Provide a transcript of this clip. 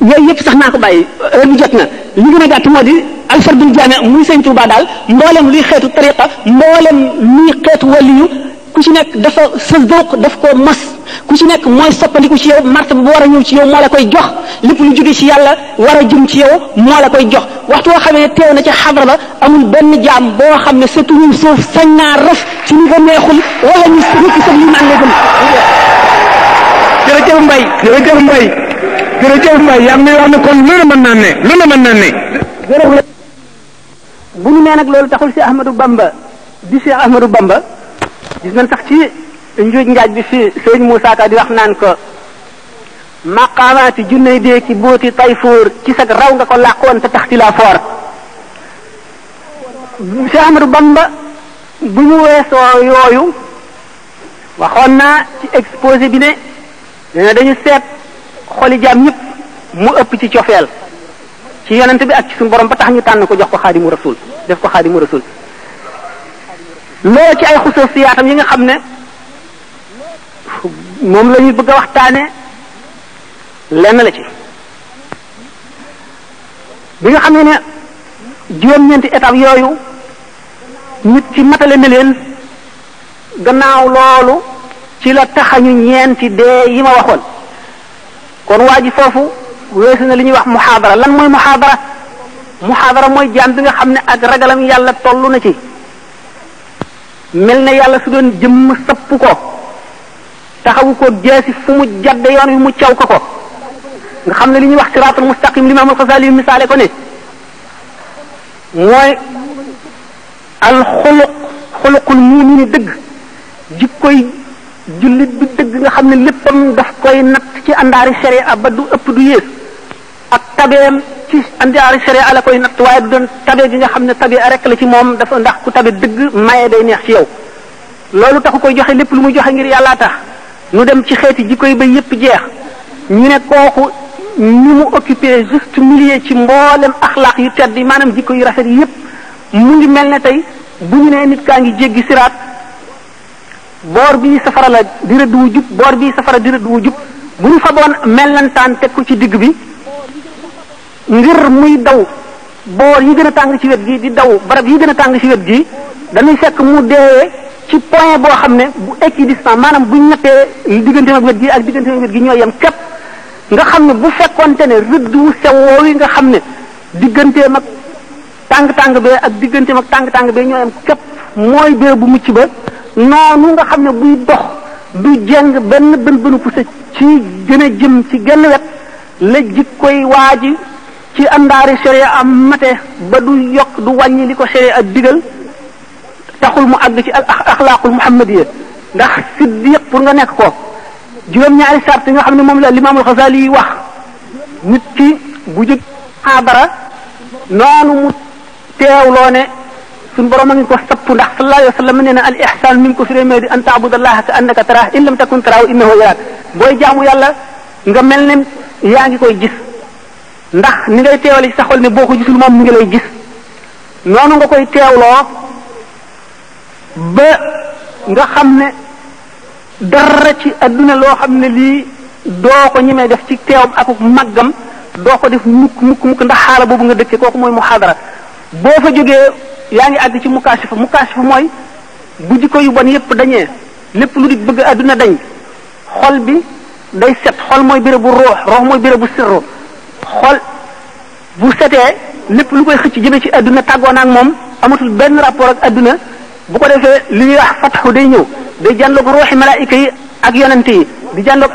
yooyu yëpp sax naa ko bàyyi heure bi jot na li gën a gàtt moo di alfardul jaami muy sëñ Tuubaa daal mboolem luy xeetu tariqa mboolem luy xeetu waliyu ku ci nekk dafa sa dooq daf ko mas ku ci nekk mooy soppandiku ci yow martaba bu war a ñëw ci yow moo la koy jox lépp lu jóge ci yàlla war a jëm ci yow moo la koy jox waxtu woo xamee ne teew na ca xadra ba amul benn jaam boo xam ne sa tuñu suuf sañ naa raf ci ñu ko neexul wala ñu rëkk sa li naan la gën jërëjëf Mbaye jërëjëf Mbaye jërëjëf Mbaye yaa ngi wax ne kon lu ne mën naa ne lu ne mën naa ne bu ñu nee nag loolu taxul si Ahmadou Bamba di Cheikh Ahmadou Bamba gis nañ sax ci njuuj njaaj bi fi sëñ Moussa Ka di wax naan ko maqaamaati junney dee ki booti tayfoor ci sag raw nga ko làqoon te taxti la foor Cheikh Ahmadou Bamba bu ñu weesoo yooyu waxoon naa ci exposé bi ne dañu seet xoli jaam ñëpp mu ëpp ci cofeel ci yonent bi ak ci suñu borom ba tax ñu tànn ko jox ko xaadimu rasul def ko xaadimu rasul loolu ci ay xususiyaatam yi nga xam ne moom la ñuy bëgg a waxtaane lenn la ci bi nga xam ne juróom-ñeenti étape yooyu nit ci matale na leen gannaaw loolu ci la taxañu ñeenti dee yi ma waxoon kon waa ji foofu weesu na li ñuy wax muhaadara lan mooy muhaadara mooy jaam bi nga xam ne ak ragalam yàlla tollu na ci mel na yàlla su doon jëmm sapp ko taxawu ko jeesi fu mu jadde yoon wi mu caw ko nga xam ne li ñuy wax siraatul mustaqim Imaam al-Ghazali misaale ko ne mooy al xuluqul mu'mini dëgg jikkoy jullit bi dëgg nga xam ne léppam daf koy natt ci àndaari sharia ba du ëpp du yées ak tabeem ci àndaari sharia la koy natt waaye du doon tabe gi nga xam ne tabe rek la ci moom dafa ndax ku tabe dëgg maye day neex ci yow loolu taxu koy joxe lépp lu muy joxe ngir yàllaa tax nu dem ci xeeti jikko yi ba yépp jeex ñu ne kooku ni mu occupé juste milieu ci mboolem axlaaq yu tedd yi maanaam jikko yu rafet yi yépp mu ngi mel ne tey bu ñu nee nit kaa ngi jéggi siraat boor bii safara la di rëdd wu jub boor bii safara di rëdd wu jub bu ñu fa doon mellantaan teg ko ci digg bi ngir muy daw boor yi gën a tàng ci wet gi di daw barab yi gën a tàng ci wet gi dañuy fekk mu deewee ci point boo xam ne bu équidistant maanaam bu ñu nattee digganteem ak wet gi ak digganteem ak wet gi ñoo yem képp nga xam ne bu fekkonte ne rëdd wu sew woowu nga xam ne digganteem ak tàng-tàng bee ak digganteem ak tàng-tàng bee ñoo yem képp mooy bee bu mucc ba noonu nga xam ne buy dox du jeng benn bënu pusa ci gën a jëm ci genn wet la jikkoy waaji ci àndaari sharia am mate ba du yokk du wàññi li ko sharia digal taxul mu àgg ci al axlaaqul muhammadiya ndax siddiq pour nga nekk ko juróom-ñaari sart yi nga xam ne moom la Imaam al-Ghazali yi wax nit ki bu jóg xaabara noonu mu teewloo ne suñu borom a ngi ko sapp ndax sallallahu alayhi wa sallam nee na al ihsan mi ngi ko firee mee di an taabudallaha ka annaka taraah in lam takun taraahu innahu yaraak booy jaamu yàlla nga mel ne yaa ngi koy gis ndax ni ngay teewale ci sa xol ne boo ko gisul moom mi ngi lay gis noonu nga koy teewloo ba nga xam ne dara ci adduna loo xam ne lii doo ko ñemee def ci teewam ak màggam doo ko def mukk ndax xaala boobu nga dëkkee kooku mooy muhaadara boo fa jógee yaa ngi àgg ci mukaashifa mooy bu jikko yu bon yépp dañee lépp lu di bëgg adduna dañ xol bi day set xol mooy béréb bu ruux mooy béréb bu sirru xol bu setee lépp lu koy xëcc jëme ci adduna tàggoon ak moom amatul benn rapport ak adduna bu ko defee li ñuy wax fatxu day ñëw day jànloog ruuxi malaayika yi ak yonente yi di jànloog